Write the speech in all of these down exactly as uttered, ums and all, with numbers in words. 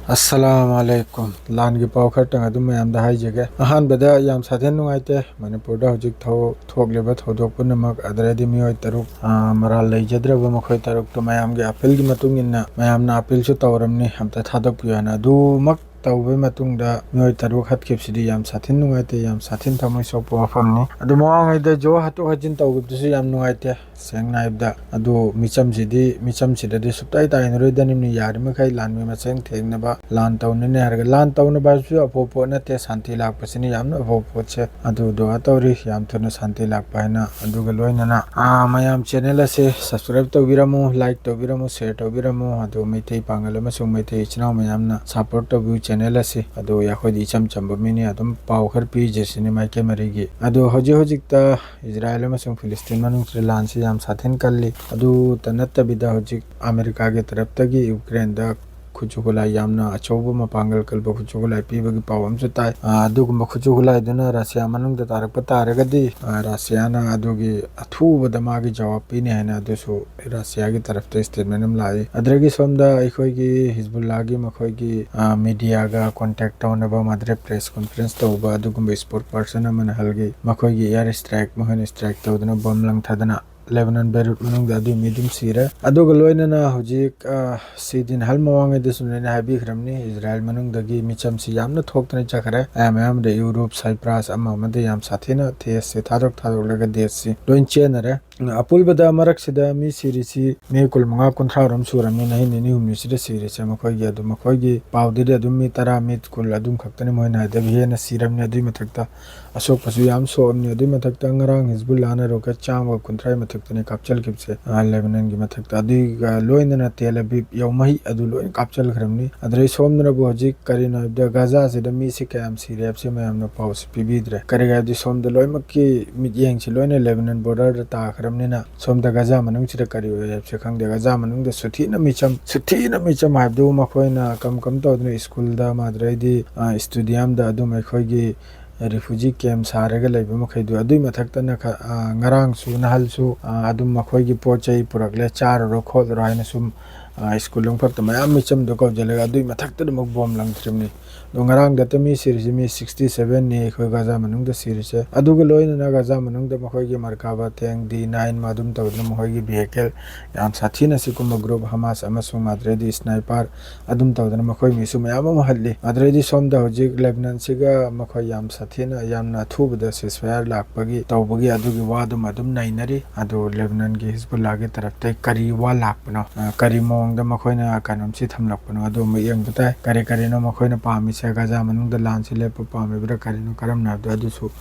ꯑꯁꯂꯥꯝ ꯑꯂꯩꯀꯨꯝ꯫ ꯂꯥꯟꯒꯤ ꯄꯥꯎ ꯈꯔꯇꯪ ꯑꯗꯨꯝ ꯃꯌꯥꯝꯗ ꯍꯥꯏꯖꯒꯦ꯫ ꯑꯍꯥꯟꯕꯗ ꯌꯥꯝ ꯁꯥꯊꯤꯅ ꯅꯨꯡꯉꯥꯏꯇꯦ꯫ ꯃꯅꯤꯄꯨꯔꯗ ꯍꯧꯖꯤꯛ ꯊꯣꯛ-, ꯊꯣꯛꯂꯤꯕ ꯊꯧꯗꯣꯛ ꯄꯨꯝꯅꯃꯛ, ꯑꯗꯨꯗꯩꯗꯤ ꯃꯤꯑꯣꯏ ꯇꯔꯨꯛ, ꯑ, ꯃꯔꯥꯜ ꯂꯩꯖꯗ꯭ꯔꯕ ꯃꯈꯣꯏ ꯇꯔꯨꯛꯇꯣ ꯃꯌꯥꯝꯒꯤ ꯑꯄꯤꯜꯒꯤ ꯃꯇꯨꯡ ꯏꯟꯅ ꯃꯌꯥꯝꯅ ꯑꯄꯤꯜꯁꯨ ꯇꯧꯔꯝꯅꯤ, ꯑꯝꯇ ꯊꯥꯗꯣꯛꯄꯤꯌꯨ ꯍꯥꯏꯅ꯫ ꯑꯗꯨꯃꯛ ꯇꯧꯕꯒꯤ ꯃꯇꯨꯡꯗ ꯃꯤꯑꯣꯏ ꯇꯔꯨꯛ ꯍꯥꯠꯈꯤꯕꯁꯤꯗꯤ ꯌꯥꯝ ꯁꯥꯊꯤꯅ ꯅꯨꯡꯉꯥꯏꯇꯦ, ꯌꯥꯝ ꯁꯥꯊꯤꯅ ꯊꯃꯣꯏ ꯁꯣꯛꯄ ꯋꯥꯐꯝꯅꯤ꯫ ꯑꯗꯨ ꯃꯃꯥꯡꯉꯩꯗ ꯖꯣ ꯍꯥꯠꯇꯣꯛ ꯍꯥꯠꯆꯤꯟ ꯇꯧꯈꯤꯕꯗꯨꯁꯨ ꯌꯥꯝ ꯅꯨꯡꯉꯥꯏꯇꯦ꯫ ꯁꯦꯡꯅ ꯍꯥꯏꯕꯗ, ꯑꯗꯨ ꯃꯤꯆꯝꯁꯤꯗꯤ, ꯃꯤꯆꯝꯁꯤꯗꯗꯤ ꯁꯨꯞꯇꯥꯏ ꯇꯥꯏꯅꯔꯣꯏꯗꯕꯅꯤ꯫ ꯌꯥꯔꯤꯃꯈꯩ ꯂꯥꯟꯃꯤ ꯃꯁꯦꯟ ꯊꯦꯡꯅꯕ, ꯂꯥꯟ ꯇꯧꯅꯅꯤ ꯍꯥꯏꯔꯒ, ꯂꯥꯟ ꯇꯧꯅꯕ ꯍꯥꯏꯕꯁꯨ ꯑꯐꯕ ꯄꯣꯠ ꯅꯠꯇꯦ, ꯁꯥꯟꯇꯤ ꯂꯥꯛꯄꯁꯤꯅꯤ ꯌꯥꯝꯅ ꯑꯐꯕ ꯄꯣꯠꯁꯦ꯫ ꯑꯗꯨ ꯗꯨꯋꯥ ꯇꯧꯔꯤ, ꯌꯥꯝ ꯊꯨꯅ ꯁꯥꯟꯇꯤ ꯂꯥꯛꯄ ꯍꯥꯏꯅ꯫ ꯑꯗꯨꯒ ꯂꯣꯏꯅꯅ, ꯑꯥ, ꯃꯌꯥꯝ ꯆꯦꯅꯦꯜ ꯑꯁꯤ ꯁꯕꯁꯀ꯭ꯔꯥꯏꯕ ꯇꯧꯕꯤꯔꯝꯃꯨ, ꯂꯥꯏꯛ ꯇꯧꯕꯤꯔꯝꯃꯨ, ꯁꯦꯌꯔ ꯇꯧꯕꯤꯔꯝꯃꯨ꯫ ꯑꯗꯨ ꯃꯩꯇꯩ ꯄꯥꯡꯒꯜ ꯑꯃꯁꯨꯡ ꯃꯩꯇꯩ ꯏꯆꯤꯟ ꯏꯅꯥꯎ ꯃꯌꯥꯝꯅ ꯁꯞꯄꯣꯔꯠ ꯇꯧꯕꯤꯌꯨ ꯆꯦꯅꯦꯜ ꯑꯁꯤ꯫ ꯑꯗꯨ ꯑꯩꯈꯣꯏꯗꯤ ꯏꯆꯝ ꯆꯝꯕ ꯃꯤꯅꯤ, ꯑꯗꯨꯝ ꯄꯥꯎ ꯈꯔ ꯄꯤꯖꯁꯤꯅꯤ ꯃꯥꯏꯀꯩ ꯃꯔꯤꯒꯤ꯫ ꯑꯗꯨ ꯍꯧꯖꯤꯛ ꯍꯧꯖꯤꯛꯇ ꯏꯖꯔꯥꯌꯦꯜ ꯑꯃꯁꯨꯡ ꯐꯤꯂꯤꯁꯇꯤꯟ ꯃꯅꯨꯡꯁꯤꯗ ꯂꯥꯟꯁꯤ ꯌꯥꯝ ꯁꯥꯊꯤꯅ ꯀꯜꯂꯤ꯫ ꯑꯗꯨꯇ ꯅꯠꯇꯕꯤꯗ ꯍꯧꯖꯤꯛ ꯑꯃꯦꯔꯤꯀꯥꯒꯤ ꯇꯔꯞꯇꯒꯤ ꯌꯨꯀ꯭ꯔꯦꯟꯗ ꯈꯨꯠꯁꯨ ꯈꯨꯠꯂꯥꯏ ꯌꯥꯝꯅ ꯑꯆꯧꯕ ꯃꯄꯥꯡꯒꯜ ꯀꯟꯕ ꯈꯨꯠꯁꯨ ꯈꯨꯠꯂꯥꯏ ꯄꯤꯕꯒꯤ ꯄꯥꯎ ꯑꯃꯁꯨ ꯇꯥꯏ꯫ ꯑ, ꯑꯗꯨꯒꯨꯝꯕ ꯈꯨꯠꯁꯨ ꯈꯨꯠꯂꯥꯏꯗꯨꯅ ꯔꯁꯤꯌꯥ ꯃꯅꯨꯡꯗ ꯇꯥꯔꯛꯄ ꯇꯥꯔꯒꯗꯤ, ꯑ, ꯔꯁꯤꯌꯥꯅ ꯑꯗꯨꯒꯤ ꯑꯊꯨꯕꯗ ꯃꯥꯒꯤ ꯖꯋꯥꯕ ꯄꯤꯅꯤ ꯍꯥꯏꯅ ꯑꯗꯨꯁꯨ ꯔꯁꯤꯌꯥꯒꯤ ꯇꯔꯞꯇ ꯁ꯭ꯇꯦꯠꯃꯦꯟ ꯑꯃ ꯂꯥꯛꯏ꯫ ꯑꯗꯨꯗꯒꯤ ꯁꯣꯝꯗ ꯑꯩꯈꯣꯏꯒꯤ ꯍꯤꯖꯕꯨꯜꯂꯥꯒꯤ ꯃꯈꯣꯏꯒꯤ, ꯑ, ꯃꯤꯗꯤꯌꯥꯒ ꯀꯣꯟꯇꯦꯛ ꯇꯧꯅꯕ ꯃꯥꯗ꯭ꯔꯦ ꯄ꯭ꯔꯦꯁ ꯀꯣꯟꯐꯔꯦꯟꯁ ꯇꯧꯕ ꯑꯗꯨꯒꯨꯝꯕ ꯁ꯭ꯄꯣꯛ ꯄꯔꯁꯟ ꯑꯃꯅ ꯍꯜꯒꯤ ꯃꯈꯣꯏꯒꯤ ꯑꯦꯌꯔ ꯁ꯭ꯇ꯭ꯔꯥꯏꯛ, ꯃꯈꯣꯏꯅ ꯁ꯭ꯇ꯭ꯔꯥꯏꯛ ꯇꯧꯗꯨꯅ ꯕꯝ ꯂꯪꯊꯗꯅ ꯂꯦꯕꯅꯟ ꯕꯦꯔꯨꯠ ꯃꯅꯨꯡꯗ ꯑꯗꯨꯒꯤ ꯃꯤ ꯑꯗꯨꯝ ꯁꯤꯔꯦ꯫ ꯑꯗꯨꯒ ꯂꯣꯏꯅꯅ ꯍꯧꯖꯤꯛ, ꯑ, ꯁꯤꯗꯤꯟ ꯍꯜ ꯃꯃꯥꯡꯉꯩꯗꯁꯨ ꯂꯣꯏꯅ ꯍꯥꯏꯕꯤꯈ꯭ꯔꯕꯅꯤ, ꯏꯖꯔꯥꯌꯦꯜ ꯃꯅꯨꯡꯗꯒꯤ ꯃꯤꯆꯝꯁꯤ ꯌꯥꯝꯅ ꯊꯣꯛꯇꯅ ꯆꯠꯈ꯭ꯔꯦ꯫ ꯑꯌꯥꯝꯕ ꯑꯌꯥꯝꯕꯗ ꯌꯨꯔꯣꯞ, ꯁꯥꯏꯄ꯭ꯔꯥꯁ, ꯑꯃ ꯑꯃꯗ ꯌꯥꯝ ꯁꯥꯊꯤꯅ ꯗꯦꯁꯁꯦ ꯊꯥꯗꯣꯛ ꯊꯥꯗꯣꯛꯂꯒ ꯗꯦꯁꯁꯤ ꯂꯣꯏ ꯆꯦꯟꯅꯔꯦ꯫ ꯑꯄꯨꯟꯕꯗ ꯃꯔꯛꯁꯤꯗ ꯃꯤ ꯁꯤꯔꯤꯁꯤ ꯃꯤ ꯀꯨꯟꯃꯉꯥ ꯀꯨꯟꯊ꯭ꯔꯥ ꯔꯣꯝ ꯁꯨꯔꯝꯃꯤ, ꯅꯍꯤ ꯅꯤꯅꯤ ꯍꯨꯝꯅꯤꯁꯤꯗ ꯁꯤꯔꯤꯁꯦ꯫ ꯃꯈꯣꯏꯒꯤ ꯑꯗꯨꯝ, ꯃꯈꯣꯏꯒꯤ ꯄꯥꯎꯗꯗꯤ ꯑꯗꯨꯝ ꯃꯤ ꯇꯔꯥ, ꯃꯤ ꯀꯨꯟ ꯑꯗꯨꯝ ꯈꯛꯇꯅꯤ ꯃꯣꯏꯅ ꯍꯥꯏꯗꯕ, ꯍꯦꯟꯅ ꯁꯤꯔꯝꯅꯤ꯫ ꯑꯗꯨꯒꯤ ꯃꯊꯛꯇ ꯑꯁꯣꯛꯄꯁꯨ ꯌꯥꯝ ꯁꯣꯛꯑꯝꯅꯤ꯫ ꯑꯗꯨꯒꯤ ꯃꯊꯛꯇ ꯉꯔꯥꯡ ꯍꯤꯖꯕꯨꯜꯂꯥꯅ ꯔꯣꯀꯦꯠ ꯆꯥꯝꯃꯒ ꯀꯨꯟꯊ꯭ꯔꯥꯒꯤ ꯃꯊꯛꯇꯅꯤ ꯀꯥꯞꯆꯤꯟꯈꯤꯕꯁꯦ, ꯑ, ꯂꯦꯕꯅꯟꯒꯤ ꯃꯊꯛꯇ꯫ ꯑꯗꯨꯒ ꯂꯣꯏꯅꯅ ꯇꯦꯜ ꯑꯕꯤꯕ ꯌꯧꯃꯩ ꯑꯗꯨ ꯂꯣꯏꯅ ꯀꯥꯞꯆꯤꯟꯈ꯭ꯔꯕꯅꯤ꯫ ꯑꯗꯨꯗꯩ ꯁꯣꯝꯗꯅꯕꯨ ꯍꯧꯖꯤꯛ ꯀꯔꯤꯅꯣ ꯍꯥꯏꯕꯗ ꯒꯥꯖꯥꯁꯤꯗ ꯃꯤꯁꯤ ꯀꯌꯥꯝ ꯁꯤꯔꯦ ꯍꯥꯏꯕꯁꯤ ꯃꯌꯥꯝꯅ ꯄꯥꯎꯁꯤ ꯄꯤꯕꯤꯗ꯭ꯔꯦ꯫ ꯀꯔꯤꯒꯤꯅꯣ ꯍꯥꯏꯕꯗꯤ ꯁꯣꯝꯗ ꯂꯣꯏꯅꯃꯛꯀꯤ ꯃꯤꯠꯌꯦꯡꯁꯤ ꯂꯣꯏꯅ ꯂꯦꯕꯅꯟ ꯕꯣꯔꯗꯔꯗ ꯇꯥꯈ꯭ꯔꯕꯅꯤꯅ ꯁꯣꯝꯗ ꯒꯥꯖꯥ ꯃꯅꯨꯡꯁꯤꯗ ꯀꯔꯤ ꯑꯣꯏ ꯍꯥꯏꯕꯁꯤ ꯈꯪꯗꯦ꯫ ꯒꯥꯖꯥ ꯃꯅꯨꯡꯗ ꯁꯨꯊꯤꯅ ꯃꯤꯆꯝ, ꯁꯨꯊꯤꯅ ꯃꯤꯆꯝ ꯍꯥꯏꯕꯗꯨ ꯃꯈꯣꯏꯅ ꯀꯝ ꯀꯝ ꯇꯧꯗꯅ ꯁ꯭ꯀꯨꯜꯗ, ꯃꯥꯗ꯭ꯔꯩꯗꯤ, ꯑ, ꯁ꯭ꯇꯦꯗꯤꯌꯝꯗ ꯑꯗꯨꯝ ꯑꯩꯈꯣꯏꯒꯤ ꯔꯤꯐ꯭ꯌꯨꯖꯤ ꯀꯦꯝ ꯁꯥꯔꯒ ꯂꯩꯕ ꯃꯈꯩꯗꯨ꯫ ꯑꯗꯨꯒꯤ ꯃꯊꯛꯇꯅ ꯈ-, ꯑ, ꯉꯔꯥꯡꯁꯨ ꯅꯍꯥꯜꯁꯨ, ꯑ, ꯑꯗꯨꯝ ꯃꯈꯣꯏꯒꯤ ꯄꯣꯠ ꯆꯩ ꯄꯨꯔꯛꯂꯦ, ꯆꯥꯔꯨꯔꯣ ꯈꯣꯠꯂꯨꯔꯣ ꯍꯥꯏꯅ ꯁꯨꯝ ꯑ, ꯁ꯭ꯀꯨꯜ ꯑꯃꯈꯛꯇ ꯃꯌꯥꯝ ꯃꯤꯆꯝꯗꯣ ꯀꯧꯁꯤꯜꯂꯒ ꯑꯗꯨꯒꯤ ꯃꯊꯛꯇ ꯑꯗꯨꯃꯛ ꯕꯣꯝ ꯂꯪꯊ꯭ꯔꯤꯕꯅꯤ꯫ ꯑꯗꯣ ꯉꯔꯥꯡꯗꯇ ꯃꯤ ꯁꯤꯔꯤꯁꯦ ꯃꯤ sixty seven ꯅꯤ ꯑꯩꯈꯣꯏ ꯒꯥꯖꯥ ꯃꯅꯨꯡꯗ ꯁꯤꯔꯤꯁꯦ꯫ ꯑꯗꯨꯒ ꯂꯣꯏꯅꯅ ꯒꯥꯖꯥ ꯃꯅꯨꯡꯗ ꯃꯈꯣꯏꯒꯤ ꯃꯔꯀꯥꯕꯥ ꯇꯦꯡ ꯗꯤ ꯅꯥꯏꯟ ꯑꯗꯨꯝ ꯇꯧꯗꯅ ꯃꯈꯣꯏꯒꯤ vehicle ꯌꯥꯝ ꯁꯥꯊꯤꯅ ꯁꯤꯒꯨꯝꯕ group ꯍꯃꯥꯁ ꯑꯃꯁꯨꯡ ꯃꯥꯗ꯭ꯔꯦꯗꯤ sniper ꯑꯗꯨꯝ ꯇꯧꯗꯅ ꯃꯈꯣꯏ ꯃꯤꯁꯨ ꯃꯌꯥꯝ ꯑꯃ ꯍꯜꯂꯤ꯫ ꯑꯗꯨꯗꯩꯗꯤ ꯁꯣꯝꯗ ꯍꯧꯖꯤꯛ ꯂꯦꯕꯅꯟꯁꯤꯒ ꯃꯈꯣꯏ ꯌꯥꯝ ꯁꯥꯊꯤꯅ, ꯌꯥꯝꯅ ꯑꯊꯨꯕꯗ ceasefire ꯂꯥꯛꯄꯒꯤ ꯇꯧꯕꯒꯤ ꯑꯗꯨꯒꯤ ꯋꯥꯗꯨꯃ ꯑꯗꯨꯝ ꯅꯩꯅꯔꯤ꯫ ꯑꯗꯨ ꯂꯦꯕꯅꯟꯒꯤ ꯍꯤꯖꯕꯨꯜꯂꯥꯒꯤ ꯇꯔꯞꯇꯩ ꯀꯔꯤ ꯋꯥ ꯂꯥꯛꯄꯅꯣ, ꯑ, ꯀꯔꯤ ꯃꯑꯣꯡꯗ ꯃꯈꯣꯏꯅ ꯀꯩꯅꯣꯝꯁꯤ ꯊꯝꯂꯛꯄꯅꯣ, ꯑꯗꯨ ꯑꯃꯨꯛ ꯌꯦꯡꯕ ꯇꯥꯏ꯫ ꯀꯔꯤ ꯀꯔꯤꯅꯣ ꯃꯈꯣꯏꯅ ꯄꯥꯝꯃꯤꯁꯦ, ꯒꯥꯖꯥ ꯃꯅꯨꯡꯗ ꯂꯥꯟꯁꯤ ꯂꯦꯞꯄ ꯄꯥꯝꯃꯤꯕ꯭ꯔꯥ, ꯀꯔꯤꯅꯣ ꯀꯔꯝꯅ ꯍꯥꯏꯕꯗꯣ ꯑꯗꯨꯁꯨ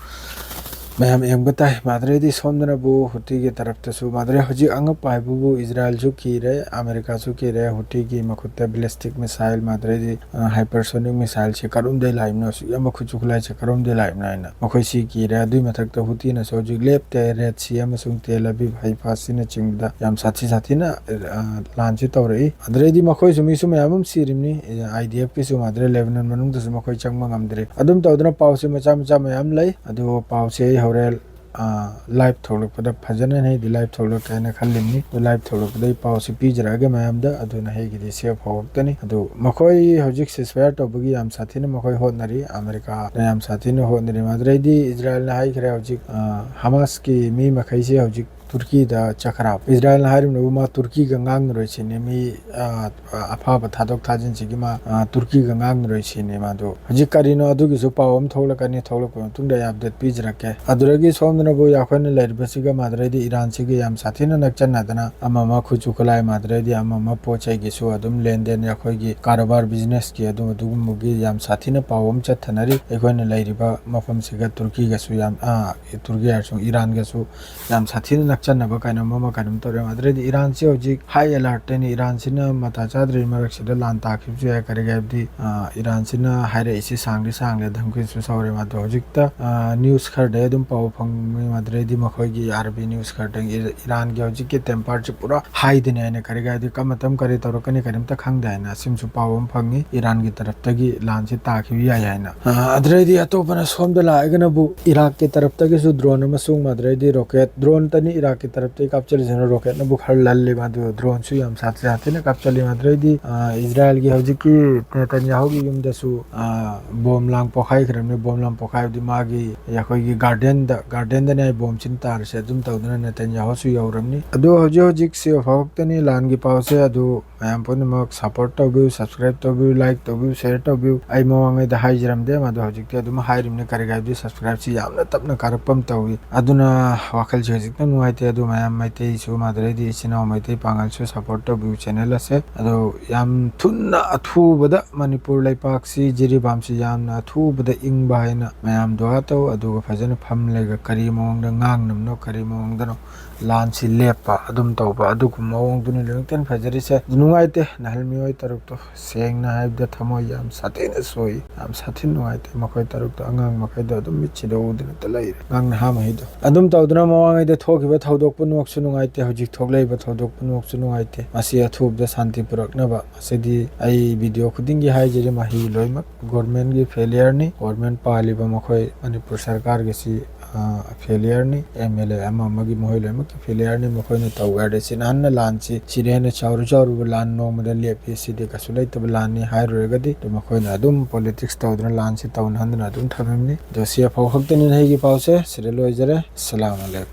ꯃꯌꯥꯝ ꯌꯦꯡꯕ ꯇꯥꯏ꯫ ꯃꯥꯗ꯭ꯔꯦꯗꯤ ꯁꯣꯝꯗꯅꯕꯨ ꯍꯨꯇꯤꯒꯤ ꯇꯔꯞꯇꯁꯨ, ꯃꯥꯗ꯭ꯔꯦ ꯍꯧꯖꯤꯛ ꯑꯉꯛꯄ ꯍꯥꯏꯕꯕꯨ ꯏꯖꯔꯥꯏꯜꯁꯨ ꯀꯤꯔꯦ, ꯑꯃꯦꯔꯤꯀꯥꯁꯨ ꯀꯤꯔꯦ, ꯍꯨꯇꯤꯒꯤ ꯃꯈꯨꯠꯇ ballistic missile, ꯃꯥꯗ꯭ꯔꯦꯗꯤ, ꯑ, hypersonic missileꯁꯦ ꯀꯔꯣꯝꯗꯩ ꯂꯥꯛꯏꯕꯅꯣ, ꯑꯁꯨꯛ ꯌꯥꯝꯕ ꯈꯨꯠꯁꯨ ꯈꯨꯠꯂꯥꯏꯁꯦ ꯀꯔꯣꯝꯗꯩ ꯂꯥꯛꯏꯕꯅꯣ ꯍꯥꯏꯅ ꯃꯈꯣꯏ ꯁꯤ ꯀꯤꯔꯦ꯫ ꯑꯗꯨꯒꯤ ꯃꯊꯛꯇ ꯍꯨꯇꯤꯅꯁꯨ ꯍꯧꯖꯤꯛ ꯂꯦꯞꯇꯦ, Red Sea ꯑꯃꯁꯨꯡ ꯇꯦꯜ ꯑꯕꯤꯕ, ꯍꯩꯐꯥꯁꯤꯅꯆꯤꯡꯕꯗ ꯌꯥꯝ ꯁꯥꯊꯤ ꯁꯥꯊꯤꯅ, ꯑ, ꯂꯥꯟꯁꯤ ꯇꯧꯔꯛꯏ꯫ ꯑꯗꯨꯗꯩꯗꯤ ꯃꯈꯣꯏꯁꯨ ꯃꯤꯁꯨ ꯃꯌꯥꯝ ꯑꯃ ꯁꯤꯔꯤꯕꯅꯤ, ꯑꯥꯏ ꯗꯤ ꯑꯦꯐꯀꯤꯁꯨ ꯃꯥꯗ꯭ꯔꯦ ꯂꯦꯕꯅꯟ ꯃꯅꯨꯡꯗꯁꯨ ꯃꯈꯣꯏ ꯆꯪꯕ ꯉꯝꯗ꯭ꯔꯦ꯫ ꯑꯗꯨꯝ ꯇꯧꯗꯅ ꯄꯥꯎꯁꯦ ꯃꯆꯥ ꯃꯆꯥ ꯃꯌꯥꯝ ꯂꯩ꯫ ꯑꯗꯨ ꯄꯥꯎꯁꯦ ꯑꯩ ꯍꯣꯔꯦꯟ, ꯑ, live ꯊꯣꯛꯂꯛꯄꯗ ꯐꯖꯅ ꯍꯥꯏꯗꯤ live ꯊꯣꯛꯂꯛꯀꯦ ꯍꯥꯏꯅ ꯈꯜꯂꯤꯕꯅꯤ꯫ ꯑꯗꯨ live ꯊꯣꯛꯂꯛꯄꯗ ꯑꯩ ꯄꯥꯎꯁꯦ ꯄꯤꯖꯔꯛꯑꯒꯦ ꯃꯌꯥꯝꯗ꯫ ꯑꯗꯨꯅ ꯑꯩꯒꯤꯗꯤ ꯁꯦꯞ ꯍꯧꯔꯛꯇꯅꯤ꯫ ꯑꯗꯨ ꯃꯈꯣꯏ ꯍꯧꯖꯤꯛ ceasefire ꯇꯧꯕꯒꯤ ꯌꯥꯝ ꯁꯥꯊꯤꯅ ꯃꯈꯣꯏ ꯍꯣꯠꯅꯔꯤ, ꯑꯃꯦꯔꯤꯀꯥꯅ ꯌꯥꯝ ꯁꯥꯊꯤꯅ ꯍꯣꯠꯅꯔꯤ꯫ ꯃꯥꯗ꯭ꯔꯦꯗꯤ ꯏꯖꯔꯥꯏꯜꯅ ꯍꯥꯏꯈ꯭ꯔꯦ ꯍꯧꯖꯤꯛ, ꯑ, ꯍꯃꯥꯁꯀꯤ ꯃꯤ ꯃꯈꯩꯁꯦ ꯍꯧꯖꯤꯛ ꯇꯨꯔꯀꯤꯗ ꯆꯠꯈ꯭ꯔꯕ꯫ ꯏꯖꯔꯥꯏꯜꯅ ꯍꯥꯏꯔꯤꯕꯅꯕꯨ ꯃꯥ ꯇꯨꯔꯀꯤꯒ ꯉꯥꯡꯅꯔꯣꯏ ꯁꯤꯅꯤ꯫ ꯃꯤ, ꯑ, ꯑꯐꯕ ꯊꯥꯗꯣꯛ ꯊꯥꯖꯤꯟꯁꯤꯒꯤ ꯃꯥ, ꯑ, ꯇꯨꯔꯀꯤꯒ ꯉꯥꯡꯅꯔꯣꯏ ꯁꯤꯅꯤ ꯃꯥꯗꯣ꯫ ꯍꯧꯖꯤꯛ ꯀꯔꯤꯅꯣ ꯑꯗꯨꯒꯤꯁꯨ ꯄꯥꯎ ꯑꯃ ꯊꯣꯛꯂꯛꯀꯅꯤ, ꯊꯣꯛꯂꯛꯄ ꯃꯇꯨꯡꯗ ꯑꯩ update ꯄꯤꯖꯔꯛꯀꯦ꯫ ꯑꯗꯨꯗꯒꯤ ꯁꯣꯝꯗꯅꯕꯨ ꯑꯩꯈꯣꯏꯅ ꯂꯩꯔꯤꯕꯁꯤꯒ ꯃꯥꯗ꯭ꯔꯦꯗꯤ ꯏꯔꯥꯟꯁꯤꯒ ꯌꯥꯝ ꯁꯥꯊꯤꯅ ꯅꯛꯆꯟꯅꯗꯅ ꯑꯃ ꯑꯃ ꯈꯨꯠꯁꯨ ꯈꯨꯠꯂꯥꯏ ꯃꯥꯗ꯭ꯔꯦꯗꯤ ꯑꯃ ꯑꯃ ꯄꯣꯠ ꯆꯩꯒꯤꯁꯨ ꯑꯗꯨꯝ ꯂꯦꯟꯗꯦꯟ ꯑꯩꯈꯣꯏꯒꯤ ꯀꯔꯕꯥꯔ businessꯀꯤ ꯑꯗꯨꯝ ꯑꯗꯨꯒꯨꯝꯕꯒꯤ ꯌꯥꯝ ꯁꯥꯊꯤꯅ ꯄꯥꯎ ꯑꯃ ꯆꯠꯊꯅꯔꯤ꯫ ꯑꯩꯈꯣꯏꯅ ꯂꯩꯔꯤꯕ ꯃꯐꯝꯁꯤꯒ ꯇꯨꯔꯀꯤꯒꯁꯨ ꯌꯥꯝ, ꯑ, ꯇꯨꯔꯀꯤ ꯍꯥꯏꯔꯁꯨ ꯏꯔꯥꯟꯒꯁꯨ ꯌꯥꯝ ꯁꯥꯊꯤꯅ ꯅꯛꯆꯟꯅꯕ ꯀꯩꯅꯣꯝ ꯑꯃ ꯀꯩꯅꯣꯝ ꯇꯧꯔꯦ꯫ ꯑꯗꯨꯗꯩꯗꯤ ꯏꯔꯥꯟꯁꯤ ꯍꯧꯖꯤꯛ high alertꯇꯅꯤ꯫ ꯏꯔꯥꯟꯁꯤꯅ ꯃꯇꯥ ꯆꯥꯗ꯭ꯔꯤꯉꯩ ꯃꯔꯛꯁꯤꯗ ꯂꯥꯟ ꯇꯥꯈꯤꯕꯁꯨ ꯌꯥꯏ꯫ ꯀꯔꯤꯒꯤ ꯍꯥꯏꯕꯗꯤ, ꯑ, ꯏꯔꯥꯟꯁꯤꯅ ꯍꯥꯏꯔꯛꯏꯁꯤ ꯁꯥꯡꯗꯤ ꯁꯥꯡꯂꯦ, ꯙꯝꯀꯤꯁꯨ ꯁꯥꯎꯔꯦ꯫ ꯃꯥꯗꯣ ꯍꯧꯖꯤꯛꯇ, ꯑ, news ꯈꯔꯗꯩ ꯑꯗꯨꯝ ꯄꯥꯎ ꯐꯪꯉꯤ꯫ ꯑꯗꯨꯗꯩꯗꯤ ꯃꯈꯣꯏꯒꯤ ꯑꯥꯔꯕꯤ news ꯈꯔꯗꯒꯤ ꯏꯔꯥꯟꯒꯤ ꯍꯧꯖꯤꯛꯀꯤ temperꯁꯤ ꯄꯨꯔꯥ highꯗꯅꯤ ꯍꯥꯏꯅ, ꯀꯔꯤꯒꯤ ꯍꯥꯏꯗꯤ ꯀꯔꯝꯕ ꯃꯇꯝ ꯀꯔꯤ ꯇꯧꯔꯛꯀꯅꯤ ꯀꯔꯤꯝꯇ ꯈꯪꯗꯦ ꯍꯥꯏꯅ ꯑꯁꯤꯃꯁꯨ ꯄꯥꯎ ꯑꯃ ꯐꯪꯉꯤ꯫ ꯏꯔꯥꯟꯒꯤ ꯇꯔꯞꯇꯒꯤ ꯂꯥꯟꯁꯤ ꯇꯥꯈꯤꯕ ꯌꯥꯏ ꯍꯥꯏꯅ꯫ ꯑ, ꯑꯗꯨꯗꯩꯗꯤ ꯑꯇꯣꯞꯄꯅ ꯁꯣꯝꯗ ꯂꯥꯛꯑꯒꯅꯕꯨ ꯏꯔꯥꯛꯀꯤ ꯇꯔꯞꯇꯒꯤꯁꯨ drone ꯑꯃꯁꯨꯡ ꯑꯗꯨꯗꯩꯗꯤ rocket, drone ꯇꯅꯤ ꯏꯔꯥꯛꯀꯤ ꯇꯔꯞꯇꯒꯤ ꯀꯥꯞꯆꯔꯤꯁꯤꯅ ꯔꯣꯀꯦꯠꯅꯕꯨ ꯈꯔ ꯂꯜꯂꯤ, ꯃꯗꯨ ꯗ꯭ꯔꯣꯟꯁꯨ ꯌꯥꯝ ꯁꯥꯊꯤ ꯁꯥꯊꯤꯅ ꯀꯥꯞꯆꯜꯂꯤ꯫ ꯃꯗꯨꯗꯩꯗꯤ, ꯑ, ꯏꯖꯔꯥꯏꯜꯒꯤ ꯍꯧꯖꯤꯛꯀꯤ ꯅꯦꯇꯟꯌꯥꯍꯨꯒꯤ ꯌꯨꯝꯗꯁꯨ, ꯑ, ꯕꯣꯝ ꯂꯥꯡ ꯄꯣꯈꯥꯏꯈ꯭ꯔꯕꯅꯤ꯫ ꯕꯣꯝ ꯂꯥꯡ ꯄꯣꯈꯥꯏꯕꯗꯤ ꯃꯥꯒꯤ ꯑꯩꯈꯣꯏꯒꯤ ꯒꯥꯔꯗꯦꯟꯗ, ꯒꯥꯔꯗꯦꯟꯗꯅꯤ ꯑꯩ ꯕꯣꯝꯁꯤꯅ ꯇꯥꯔꯤꯁꯦ꯫ ꯑꯗꯨꯝ ꯇꯧꯗꯅ ꯅꯦꯇꯟꯌꯥꯍꯨꯁꯨ ꯌꯧꯔꯝꯅꯤ꯫ ꯑꯗꯣ ꯍꯧꯖꯤꯛ ꯍꯧꯖꯤꯛ ꯁꯤ ꯐꯥꯎꯕꯇꯅꯤ ꯂꯥꯟꯒꯤ ꯄꯥꯎꯁꯦ꯫ ꯑꯗꯨ ꯃꯌꯥꯝ ꯄꯨꯝꯅꯃꯛ ꯁꯞꯄꯣꯔꯠ ꯇꯧꯕꯤꯌꯨ, ꯁꯕꯁꯀ꯭ꯔꯥꯏꯕ ꯇꯧꯕꯤꯌꯨ, ꯂꯥꯏꯛ ꯇꯧꯕꯤꯌꯨ, ꯁꯦꯌꯔ ꯇꯧꯕꯤꯌꯨ꯫ ꯑꯩ ꯃꯃꯥꯡꯉꯩꯗ ꯍꯥꯏꯖꯔꯝꯗꯦ, ꯃꯗꯨ ꯍꯧꯖꯤꯛꯇꯤ ꯑꯗꯨꯝ ꯍꯥꯏꯔꯤꯕꯅꯤ꯫ ꯀꯔꯤꯒꯤꯅꯣ ꯍꯥꯏꯕꯗꯤ ꯁꯕꯁꯀ꯭ꯔꯥꯏꯕꯁꯤ ꯌꯥꯝꯅ ꯇꯞꯅ ꯀꯥꯔꯛꯄ ꯑꯃ ꯇꯧꯏ꯫ ꯑꯗꯨꯅ ꯋꯥꯈꯜꯁꯦ ꯍꯧꯖꯤꯛꯇ ꯅꯨꯡꯉꯥꯏꯇꯦ꯫ ꯑꯗꯨ ꯃꯌꯥꯝ ꯃꯩꯇꯩꯁꯨ, ꯃꯗꯨꯗꯩꯗꯤ ꯏꯆꯤꯟ ꯏꯅꯥꯎ ꯃꯩꯇꯩ ꯄꯥꯉꯜꯁꯨ ꯁꯞꯄꯣꯔꯠ ꯇꯧꯕꯤꯌꯨ ꯆꯦꯅꯦꯜ ꯑꯁꯦ꯫ ꯑꯗꯣ ꯌꯥꯝ ꯊꯨꯅ ꯑꯊꯨꯕꯗ ꯃꯅꯤꯄꯨꯔ ꯂꯩꯄꯥꯛꯁꯤ, ꯖꯤꯔꯤꯕꯥꯝꯁꯤ ꯌꯥꯝꯅ ꯑꯊꯨꯕꯗ ꯏꯪꯕ ꯍꯥꯏꯅ ꯃꯌꯥꯝ ꯗꯨꯋꯥ ꯇꯧ꯫ ꯑꯗꯨꯒ ꯐꯖꯅ ꯐꯝꯂꯒ ꯀꯔꯤ ꯃꯑꯣꯡꯗ ꯉꯥꯡꯅꯕꯅꯣ, ꯀꯔꯤ ꯃꯑꯣꯡꯗꯅꯣ ꯂꯥꯟꯁꯤ ꯂꯦꯞꯄ ꯑꯗꯨꯝ ꯇꯧꯕ, ꯑꯗꯨꯒꯨꯝꯕ ꯃꯑꯣꯡꯗꯨꯅ ꯂꯣꯏꯅ ꯐꯖꯔꯤꯁꯦ꯫ ꯅꯨꯡꯉꯥꯏꯇꯦ, ꯅꯍꯜ ꯃꯤꯑꯣꯏ ꯇꯔꯨꯛꯇꯣ ꯁꯦꯡꯅ ꯍꯥꯏꯕꯗ ꯊꯃꯣꯏ ꯌꯥꯝ ꯁꯥꯊꯤꯅ ꯁꯣꯛꯏ, ꯌꯥꯝ ꯁꯥꯊꯤꯅ ꯅꯨꯡꯉꯥꯏꯇꯦ꯫ ꯃꯈꯣꯏ ꯇꯔꯨꯛꯇꯣ ꯑꯉꯥꯡ ꯃꯈꯩꯗꯣ ꯑꯗꯨꯝ ꯃꯤꯠꯁꯤꯗ ꯎꯗꯅꯇ ꯂꯩꯔꯦ, ꯑꯉꯥꯡ ꯅꯍꯥ ꯃꯈꯩꯗꯣ꯫ ꯑꯗꯨꯝ ꯇꯧꯗꯅ ꯃꯃꯥꯡꯉꯩꯗ ꯊꯣꯛꯈꯤꯕ ꯊꯧꯗꯣꯛ ꯄꯨꯝꯅꯃꯛꯁꯨ ꯅꯨꯡꯉꯥꯏꯇꯦ, ꯍꯧꯖꯤꯛ ꯊꯣꯛꯂꯛꯏꯕ ꯊꯧꯗꯣꯛ ꯄꯨꯝꯅꯃꯛꯁꯨ ꯅꯨꯡꯉꯥꯏꯇꯦ꯫ ꯃꯁꯤ ꯑꯊꯨꯕꯗ ꯁꯥꯟꯇꯤ ꯄꯨꯔꯛꯅꯕ꯫ ꯃꯁꯤꯗꯤ ꯑꯩ ꯚꯤꯗꯤꯑꯣ ꯈꯨꯗꯤꯡꯒꯤ ꯍꯥꯏꯖꯔꯤ, ꯃꯍꯩ ꯂꯣꯏꯅꯃꯛ ꯒꯣꯔꯃꯦꯟꯒꯤ ꯐꯦꯂꯤꯌꯔꯅꯤ, ꯒꯣꯔꯃꯦꯟ ꯄꯥꯜꯂꯤꯕ ꯃꯈꯣꯏ ꯃꯅꯤꯄꯨꯔ ꯁꯔꯀꯥꯔꯒꯤꯁꯤ, ꯑ, ꯐꯦꯂꯤꯌꯔꯅꯤ, ꯑꯦꯝ ꯑꯦꯜ ꯑꯦ ꯑꯃ ꯑꯃꯒꯤ ꯃꯈꯣꯏ ꯂꯣꯏꯅꯃꯛꯀꯤ ꯐꯦꯂꯤꯌꯔꯅꯤ꯫ ꯃꯈꯣꯏꯅ ꯇꯧꯒꯦ ꯍꯥꯏꯔꯗꯤ ꯁꯤꯅ ꯍꯟꯅ ꯂꯥꯟꯁꯤ, ꯁꯤꯗ ꯍꯦꯟꯅ ꯆꯥꯎꯔꯨ ꯆꯥꯎꯔꯨꯕ ꯂꯥꯟ ꯅꯣꯡꯃꯗ ꯂꯦꯞꯄꯤ, ꯁꯤꯗꯤ ꯀꯩꯁꯨ ꯂꯩꯇꯕ ꯂꯥꯟꯅꯤ ꯍꯥꯏꯔꯨꯔꯒꯗꯤ ꯑꯗꯨ ꯃꯈꯣꯏꯅ ꯑꯗꯨꯝ ꯄꯣꯂꯤꯇꯤꯛꯁ ꯇꯧꯗꯨꯅ ꯂꯥꯟꯁꯤ ꯇꯧꯅꯍꯟꯗꯨꯅ ꯑꯗꯨꯝ ꯊꯝꯃꯤꯕꯅꯤ꯫ ꯑꯗꯣ ꯁꯤ ꯑꯐꯥꯎ ꯈꯛꯇꯅꯤ ꯑꯩꯒꯤ ꯄꯥꯎꯁꯦ꯫ ꯁꯤꯗ ꯂꯣꯏꯖꯔꯦ꯫ ꯑꯁꯂꯥꯃꯨ ꯑꯂꯩꯀꯨꯝ꯫